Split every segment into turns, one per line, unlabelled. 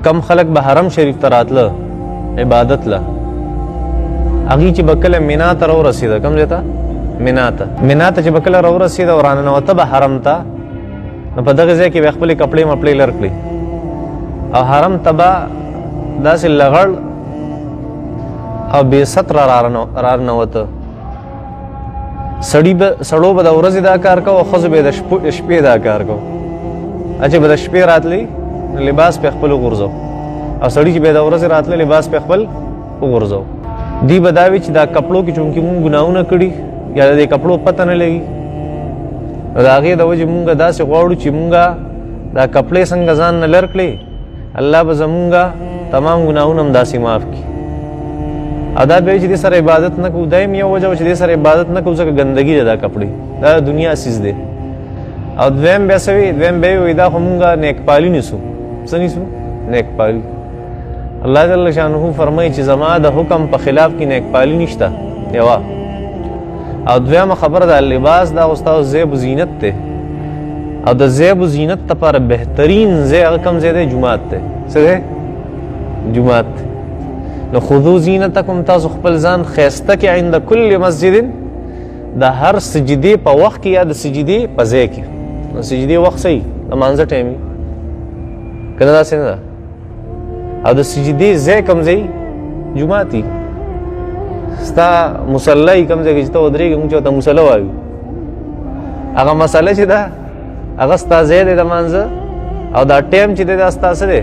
کم خلک به حرم شریف ته راتله عبادت له، هغوی چې به کله مینا ته راورسېده، کوم ځای ته؟ مینا ته. مینا ته چې به کله راورسېده او راننوته به حرم ته، نو په دغه ځای کې به خپلې کپړې مپړې لر کړې او حرم ته به داسې لغړ او بې ستره راننوته. سړي به سړو به د ورځې دا کار کوو او ښځو به د شپې دا کار کوو. چې به د شپې راتلې نو لباس پې خپل وغورځو، او سړي چې به د ورځې راتلې لباس پې خپل وغورځو. دی به دا وي چې دا کپړو کې چونکې مونږ ګناهونه کړي یا د دې کپړو پته نه لګي، نو د هغې د وجې مونږ داسې غواړو چې مونږ دا کپړې څنګه ځان نه لر کړې، الله به زمونږ تمام ګناهونه هم داسې معاف کړي. او دا بیا چې دې سره عبادت نه کوو، دا هم یو وجه وه چې دې سره عبادت نه کوو، ځکه ګندګي ده دا کپړې، دا د دنیا څیز دی. او دویم بیا څه وي؟ دویم بیا وي دا خو مونږ نیکپالي نیسو. څه نیسو؟ نیکپالي. الله جل شانه فرمایي چې زما د حکم په خلاف کې نیکپالي نشته، یوه. او دویمه خبره ده لباس دا خو ستاسو زیب و زینت دی، او د زیب و زینت لپاره بهترین ځای هغه کوم ځای دی؟ جومات دی. څه دی؟ جومات دی. نو خذو زینتکم، تاسو خپل ځان ښایسته کړئ عند کل مسجد، د هر سجدې په وخت کې یا د سجدې په ځای کې. نو سجدې وخت څه وي؟ د لمانځه ټایم وي، که نه داسې نه ده؟ او د سجدې ځای کوم ځای؟ جومات وي. ستا مصلی یې کوم ځای کې چې ته ودرېږې، موږ چې ورته مصلی وایو، هغه مسله چې ده هغه ستا ځای دی د لمانځه، او دا ټایم چې دی دا ستا څه دی؟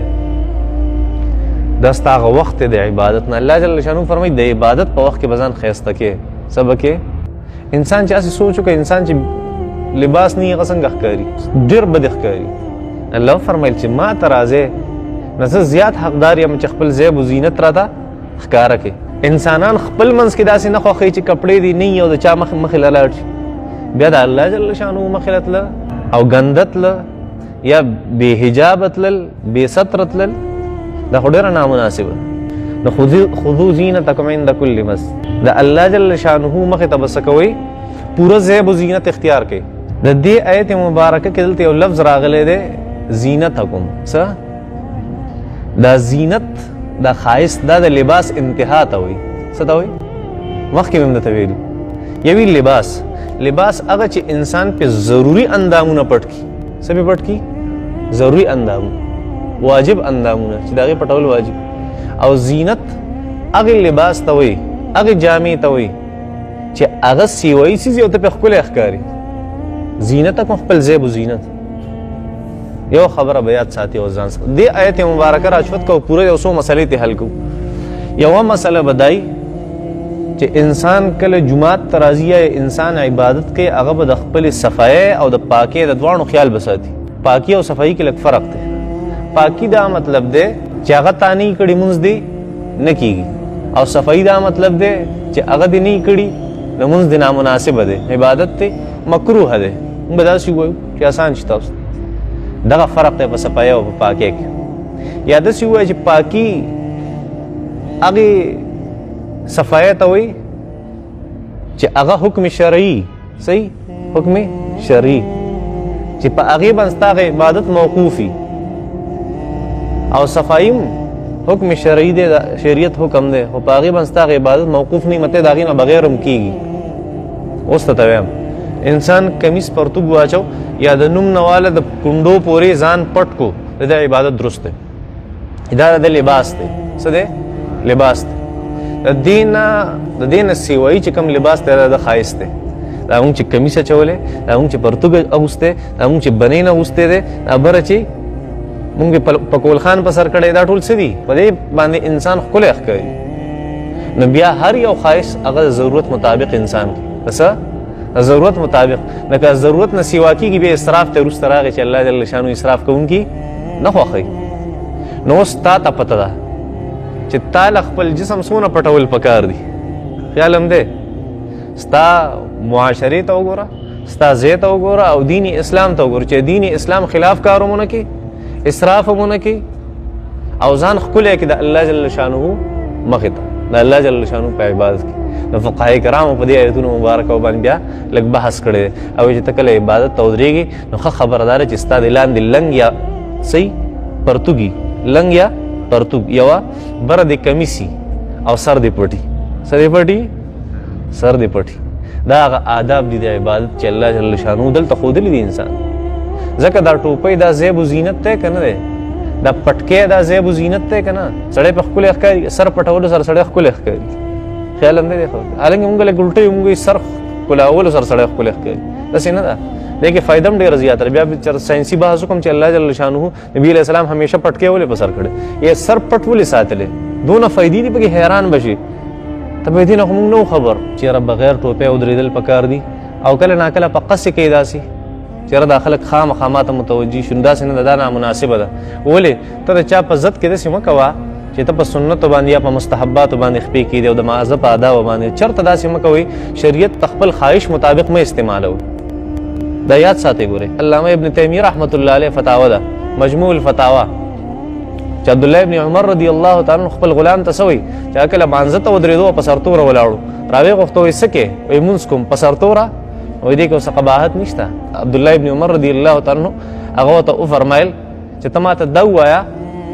دا ستا هغه وخت دی د عبادت نه. الله جل شانه فرمایي د عبادت په وخت کې به ځان ښایسته کړې. څه به کړې؟ انسان چې هسې سوچ وکړي، انسان چې لباس نه وي هغه څنګه ښکاري؟ ډېر بد ښکاري. الله فرمایل چې ما ته راځې، نو زه زیات حقدار یم چې خپل زیب و زینت راته ښکاره کړې. انسانان خپل منځ کې داسې نه خوښوي چې کپړې دې نه وي او د چا مخې له لاړ شي، بیا د الله جل شانه مخې له تله او ګنده تله یا بې حجابه تلل، بې ستره تلل، دا خو ډېره نامناسبه. نو خذو زینتکم عند کل مسجد، د الله جل شانه مخې ته به څه کوئ؟ پوره زیب و زینت اختیار کړئ. د دې آیت مبارکه کې دلته یو لفظ راغلی دی، زینتکم. څه؟ دا زینت، دا ښایست، دا د لباس انتها ته وایي. څه ته وایي؟ مخکې مې هم درته ویلي، یوي لباس، لباس هغه چې انسان پې ضروري اندامونه پټ کړي. څه پې پټ کړي؟ ضروري اندامونه، واجب اندامونه چې د هغې پټول واجب. او زینت هغې لباس ته وایي، هغې جامې ته وایي چې هغه سیوایي څیز او ته پې ښکلی ښکاري. زینت هم خپل زیب و زینت. یو خبره به یاد ساتي او ځان سره دې آیت مبارکه راچوت کو، پوره یو څو مسلې ته حل کو. یوه مسله به دای چې انسان کله جومات ته راځي یا انسان عبادت کوي، هغه به د خپلې صفایۍ او د پاکۍ د دواړو خیال به ساتي. پاکي او صفایي کې لږ فرق دی. پاکي دا مطلب دی چې هغه تا نه کړي مونځ دی نه کېږي، او صفایي دا مطلب دی چې هغه دې نه کړي نو مونځ دې نامناسبه دی، عبادت دی مکروه دی. موږ به داسې ووایو چې اسان شي تاسو. دغه فرق دی په صفایي او په پاکۍ کې. یا داسې ووایو چې پاکي هغې صفایي ته وایي چې هغه حکم شرعي، صحیح حکم شرعي چې په هغې باندې ستا هغه عبادت موقوف وي، او صفایي هم حکم شرعي دی، د شریعت حکم دی، خو په هغې باندې ستا هغه عبادت موقوف نه وي، مطلب د هغې نه بغیر هم کېږي. اوس ته وایم انسان کمیس پرتوګ واچو یا د نوم نه واله د کونډو پورې ځان پټ کو، د ده عبادت درست دی. دا د لباس دی. څه دی؟ لباس دی. د دې نه سیوایي چې کوم لباس دی دا د ښایست دی. دا مونږ چې کمیس اچولی، دا مونږ چې پرتوګ اغوستی، دا مونږ چې بنین اغوستی دی، دا بره چې مونږ په کول خان په سر کړی، دا ټول څه دي؟ په دې باندې انسان ښکلی ښکاري. نو بیا هر یو ښایست هغه د ضرورت مطابق انسان کوي. څه؟ د ضرورت مطابق. لکه ضرورت نه سیوا کېږي بیا اسراف ته وروسته راغی چې الله جل شانه اسراف کوونکي نه خوښوي. نو اوس تا ته پته ده چې تا له خپل جسم څونه پټول پکار دي. خیال هم دی ستا معاشرې ته وګوره، ستا ځای ته وګوره، او دین اسلام ته وګوره چې دین اسلام خلاف کار هم ونه کړي، اسراف هم ونه کړي، او ځان ښکلی کړي د الله جل شانه مخې ته، د الله جل شانه په عبادت کې. نو فقهای کرامو په دې آیتونو مبارکو باندې بیا لږ بحث کړی دی، او چې ته کله عبادت ته ودرېږې نو ښه خبره دا ده چې ستا د لاندې لنګ یا څه پرتوګي، لنګ یا پرتوګ یوه بره دې کمیسي او سر دې پټي، سر دې پټي، سر دې پټي. دا هغه آداب دي د عبادت چې الله جل شانه دلته ښودلي دي انسان. ځکه دا ټوپۍ دا زیب و زینت دی که نه دی؟ دا پټکی دا زیب و زینت دی که نه؟ سړی په ښکلی ښکاري، سر پټولو سره سړی ښکلی ښکاري. خیال هم نه دی خبر، حالانکه مونږ لږ الټه یو، مونږ یې سر ښکلاولو سره سړی ښکلی ښکاري. داسې نه ده، دې کې فایده هم ډېره زیاته ده. بیا به چېرته ساینسي بحث وکړم چې الله جل شانه نبي علیه السلام همیشه پټکی ولې په سر کړی، یې سر پټ ولې ساتلی، دونه فایدې دي پکې، حیران به شي ته به دې نه خو مونږ نه وو خبر. چېرې بغیر ټوپۍ ودرېدل پکار دي، او کله ناکله په قصې کې داسې چېرې دا خلک خامخا ما ته متوجه شي، نو داسې نه ده، دا نامناسبه ده. ولې ته د چا په ضد کې داسې مه کوه چې ته په سنتو باندې یا په مستحباتو باندې خپې کېدې او د معاذ په ادابو باندې چېرته داسې مه کوئ. شریعت ته خپل خواهش مطابق مه استعمالوئ، دا یاد ساتئ. ګورئ علامه ابن تیمیه رحمت الله علیه فتاوه ده، مجموع الفتاوه، چې عبدالله ابن عمر رضی الله تعالی عنه خپل غلام ته څه وایي چې هغه کله مانځه ته ودرېدو او په سرتوره ولاړو، راویې غوښته وایي څه کې؟ وایي لمونځ کوم. په سرتوره؟ وایي دې کې اوس قباحت نشته. عبدالله ابن عمر رضی الله تعالی عنه هغه ورته وفرمایل چې ته ماته دا ووایه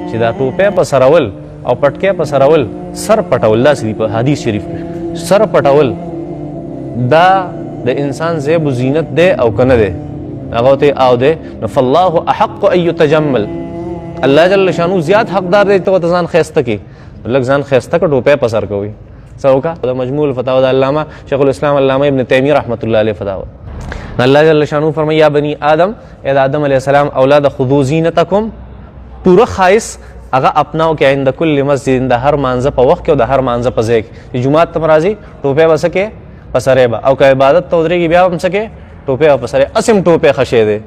چې دا ټوپی په سرول او پټکی په سرول، سر پټول، داسې دي په حدیث شریف کې، سر پټول دا د انسان زیب و زینت دی او که نه دی؟ هغه ورته او دی. نو فالله احق ان یتجمل، الله جل شانو زیات حقدار دی ته ورته ځان ښایسته کړي. لږ ځان ښایسته کړه، ټوپی په سر کوي څه وکړه. د مجموع الفتاوه د علامه شیخ الاسلام علامه ابن تیمیه رحمت الله علیه فتاوه. الله جل شانو فرمایي یا بني آدم، ای د آدم علیه السلام اولاد، خذو زینتکم، پوره ښایست هغه اپناو کې عند کل مسجد، د هر مانځه په وخت کې او د هر مانځه په ځای کې. چې جومات ته راځي ټوپی به څه کې؟ په سرې به، او که عبادت ته ودرېږي بیا هم څه کې؟ ټوپی به په سرې. هسې هم ټوپی ښه شی دی،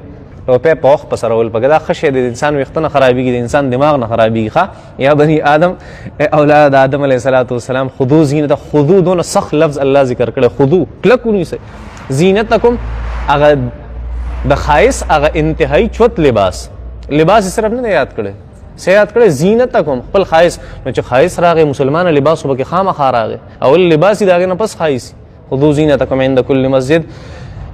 ټوپی په وخت په سرول پکې دا ښه شی دی، د انسان ویښته نه خرابېږي، د انسان دماغ نه خرابېږي. ښه یا بني آدم، ای اولاد د آدم علیه الصلاة والسلام، خذو زینت، خذو دونه سخت لفظ الله ذکر کړی، خذو کلک ونیسئ، زینتکم هغه د ښایست هغه انتهایی چوت لباس، لباس یې صرف نه دی یاد کړی، څه یاد کړی؟ زینتکم، خپل ښایست. نو چې ښایست راغی مسلمانه لباس خو پکې خامخا راغی، اول لباس یې د هغې نه پس ښایست. خذو زینتکم عند کل مسجد.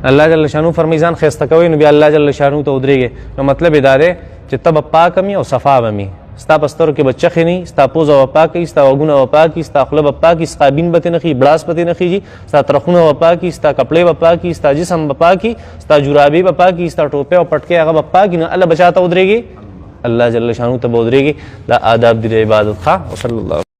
الله جل شانو فرمایي ځان ښایسته کوئ، نو بیا الله جل شانو ته ودرېږئ. نو مطلب یې دا دی چې ته به پاک مي او صفا به مي، ستا په سترګو کې به چخې نه وي، ستا پوزه به پاکه وي، ستا غوږونه به پاک وي، ستا خوله به پاک وي، سقابین به ترې نه خېژي، بړاس به ترې نه خېژي، ستا ترخونه به پاک وي، ستا کپړې به پاک وي، ستا جسم به پاک وي، ستا جورابې به پاک وي، ستا ټوپۍ او پټکی هغه به پاک وي. نو الله به چا ته ودرېږي؟ الله جل شانو ته به ودرېږي. دا آداب دي د عبادت. ښه، وصلی الله.